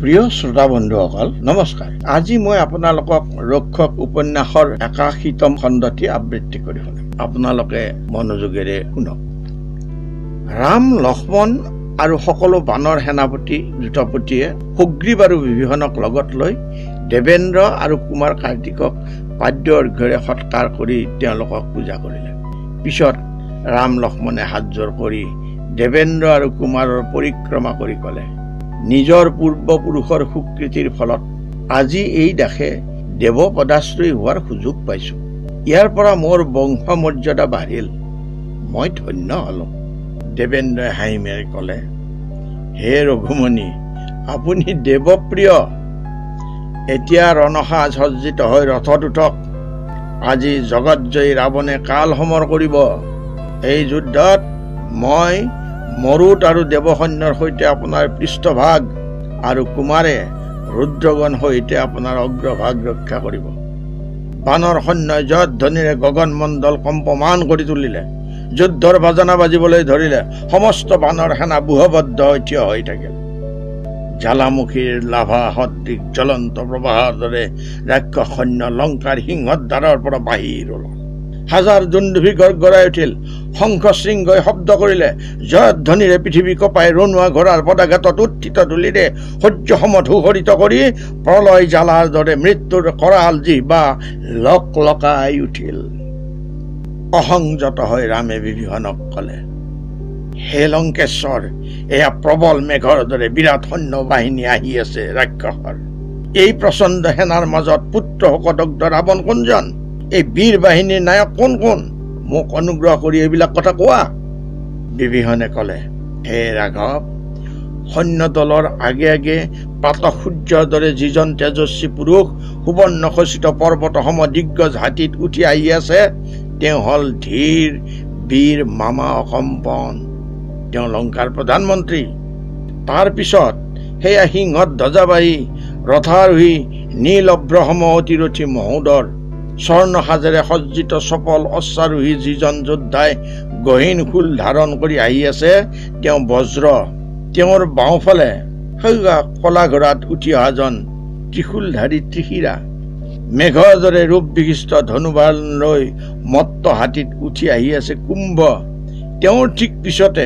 প্ৰিয় শ্ৰোতা বন্ধুসকল, নমস্কাৰ। আজি মই আপোনালোকক ৰক্ষক উপন্যাসৰ 81তম খণ্ডটি আবৃত্তি কৰি শুনাম। আপোনালোকে মনোযোগেৰে শুনক। ৰাম, লক্ষ্মণ আৰু সকলো বানৰ সেনাপতি যুথপতিয়ে সুগ্ৰীৱ আৰু বিভীষণক লগত লৈ দেৱেন্দ্ৰ আৰু কুমাৰ কাৰ্তিকক পাদ্য অৰ্ঘ্যৰে সৎকাৰ কৰি তেওঁলোকক পূজা কৰিলে। পিছত ৰাম লক্ষ্মণে হাতযোৰ কৰি দেৱেন্দ্ৰ আৰু কুমাৰৰ পৰিক্ৰমা কৰি ক'লে, নিজৰ পূৰ্বপুৰুষৰ সুকৃতিৰ ফলত আজি এই দাসে দেৱ পদাশ্ৰয়ী হোৱাৰ সুযোগ পাইছো। ইয়াৰ পৰা মোৰ বংশ মৰ্যাদা বাঢ়িল, মই ধন্য হলো। দেৱেন্দ্ৰই হাঁহি মাৰি ক'লে, হে ৰঘুমণি, আপুনি দেৱপ্ৰিয়। এতিয়া ৰণসাজ সজ্জিত হৈ ৰথত উঠক। আজি জগতজয়ী ৰাৱণে কাল সমৰ কৰিব। এই যুদ্ধত মই মৰুত আৰু দেৱসৈন্যৰ সৈতে আপোনাৰ পৃষ্ঠভাগ আৰু কুমাৰে ৰুদ্ৰগণ সহিতে আপোনাৰ অগ্ৰভাগ ৰক্ষা কৰিব। বানৰ সৈন্যই জয়ধ্বনিৰে গগন মণ্ডল কম্পমান কৰি তুলিলে। যুদ্ধৰ বাজনা বাজিবলৈ ধৰিলে। সমস্ত বানৰ সেনা ব্যূহবদ্ধ হৈ থিয় হৈ থাকিল। জ্বালামুখীৰ লাভা সদৃশ জ্বলন্ত প্ৰবাহৰ দৰে ৰাক্ষস সৈন্য লংকাৰ সিংহদ্বাৰৰ পৰা বাহিৰ ওলাল। হাজাৰ দুন্দুভি গৰগৰাই উঠিল, শংখ শৃংগই শব্দ কৰিলে, জয়ধ্বনিৰে পৃথিৱী কঁপাই ৰণুৱা ঘোঁৰাৰ পদাঘাতত উত্থিত ধূলিৰে সূৰ্য সমধূসৰিত কৰি প্ৰলয় জ্বালাৰ দৰে মৃত্যুৰ কৰাল জিহ্বা লক লকাই উঠিল। অসংযত হৈ ৰামে বিভীষণক ক'লে, হে লংকেশ্বৰ, এয়া প্ৰবল মেঘৰ দৰে বিৰাট সৈন্য বাহিনী আহি আছে ৰাক্ষসৰ। এই প্ৰচণ্ড সেনাৰ মাজত পুত্ৰ শোকদগ্ধ ৰাৱণ কোনজন? এই বীৰ বাহিনীৰ নায়ক কোন কোন? মোক অনুগ্ৰহ কৰি এইবিলাক কথা কোৱা। বিভীষণে ক'লে, হে ৰাঘৱ, সৈন্য দলৰ আগে আগে প্ৰাতঃ সূৰ্যৰ দৰে যিজন তেজস্বী পুৰুষ সুবৰ্ণ খচিত পৰ্বত সম দিগ্গজ হাতীত উঠি আহি আছে, তেওঁ হ'ল ধীৰ বীৰ মামা অকম্পন। তেওঁ লংকাৰ প্ৰধানমন্ত্ৰী। তাৰ পিছত সেয়া সিংহত ধ্বজাবাহী ৰথাৰোহী নীল অভ্ৰসম অতিৰথী মহোদৰ, স্বৰ্ণ সাজেৰে সজ্জিত চপল অশ্বাৰোহী যিজন যোদ্ধাই গহীন শূল ধাৰণ কৰি আহি আছে, তেওঁ বজ্ৰ। তেওঁৰ বাওঁফালে সৌৱা কলা ঘোঁৰাত উঠি অহাজন ত্ৰিশূলধাৰী ত্ৰিশিৰা। মেঘৰ দৰে ৰূপ বিশিষ্ট ধনুবাণ লৈ মত্ত হাতীত উঠি আহি আছে কুম্ভ। তেওঁৰ ঠিক পিছতে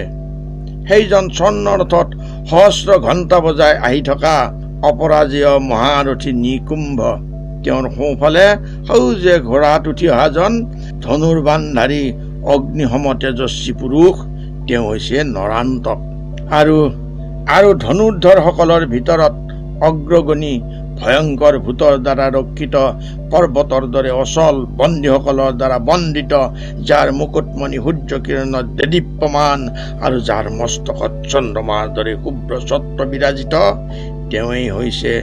সেইজন স্বৰ্ণৰথত সহস্ৰ ঘণ্টা বজাই আহি থকা অপৰাজেয় মহাৰথী নিকুম্ভ। তেওঁৰ সোঁফালে সৌ যে ঘোঁৰাত উঠি অহাজন ধনুৰ্বাণধাৰী অগ্নিসম তেজস্বী পুৰুষ, তেওঁ হৈছে নৰান্তক। আৰু আৰু ধনুৰ্ধৰসকলৰ ভিতৰত অগ্ৰগণী ভয়ংকৰ ভূতৰ দ্বাৰা ৰক্ষিত পৰ্বতৰ দৰে অচল বন্দীসকলৰ দ্বাৰা বন্দিত, যাৰ মুকুটমণি সূৰ্য কিৰণত দেদীপ্যমান আৰু যাৰ মস্তকত চন্দ্ৰমাৰ দৰে শুভ্ৰ ছত্ৰ বিৰাজিত, তেওঁৱেই হৈছে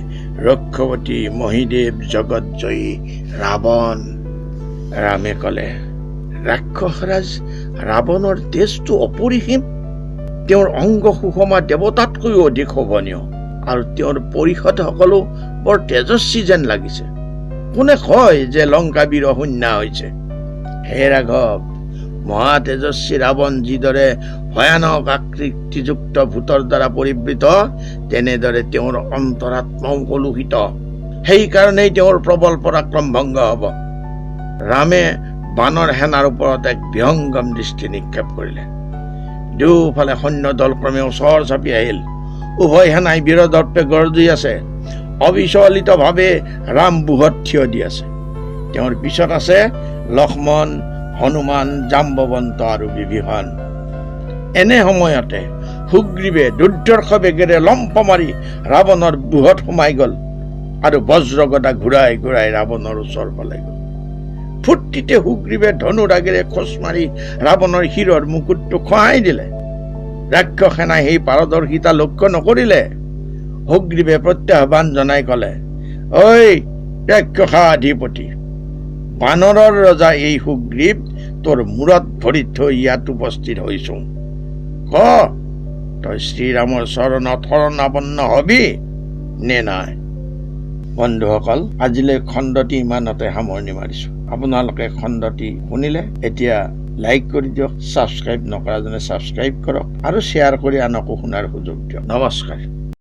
ৰক্ষপতি মহিদেৱ জগতজয়ী ৰাৱণ। ৰামে ক'লে, ৰাক্ষসৰাজ ৰাৱণৰ তেজটো অপৰিসীম। তেওঁৰ অংগ সুষমা দেৱতাতকৈও অধিক শোভনীয় আৰু তেওঁৰ পৰিষদসকলো বৰ তেজস্বী যেন লাগিছে। কোনে কয় যে লংকা বীৰ শূন্য হৈছে? হে ৰাঘৱ, মহা তেজস্বী ৰাৱণ যিদৰে ভয়ানক আকৃতিযুক্ত ভূতৰ দ্বাৰা পৰিবৃত, তেনেদৰে তেওঁৰ অন্তৰাত্মাও কলুষিত। সেইকাৰণেই তেওঁৰ প্ৰবল পৰাক্ৰম ভংগ হ'ব। ৰামে বানৰ সেনাৰ ওপৰত এক বিহংগম দৃষ্টি নিক্ষেপ কৰিলে। দুয়োফালে সৈন্য দল ক্ৰমে ওচৰ চাপি আহিল। উভয় সেনাই বীৰদৰ্পে গৰ্জি আছে। অবিচলিতভাৱে ৰাম ব্যূহত থিয় দি আছে। তেওঁৰ পিছত আছে লক্ষ্মণ, হনুমান, জাম্বৱন্ত আৰু বিভীষণ। এনে সময়তে সুগ্ৰীৱে দুৰ্ধৰ্ষ বেগেৰে লম্প মাৰি ৰাৱণৰ ব্যূহত সোমাই গ'ল আৰু বজ্ৰগদা ঘূৰাই ঘূৰাই ৰাৱণৰ ওচৰ পালেগৈ। ফূৰ্তিতে সুগ্ৰীৱে ধনুৰাগেৰে খোচ মাৰি ৰাৱণৰ শিৰৰ মুকুটটো খহাই দিলে। ৰাক্ষস সেনাই সেই পাৰদৰ্শিতা লক্ষ্য নকৰিলে। সুগ্ৰীৱে প্ৰত্যাহ্বান জনাই ক'লে, ঐ ৰাক্ষসাধিপতি, বানৰৰ ৰজা এই সুগ্ৰীৱ তোৰ মূৰত ভৰি থৈ ইয়াত উপস্থিত হৈছো। ক, তই শ্ৰীৰামৰ চৰণত শৰণাপন্ন হবি নে নাই? বন্ধুসকল, আজিলৈ খণ্ডটি ইমানতে সামৰণি মাৰিছো। আপোনালোকে খণ্ডটি শুনিলে, এতিয়া লাইক কৰি দিয়ক, ছাবস্ক্ৰাইব নকৰাজনে ছাবস্ক্ৰাইব কৰক আৰু শ্বেয়াৰ কৰি আনকো শুনাৰ সুযোগ দিয়ক। নমস্কাৰ।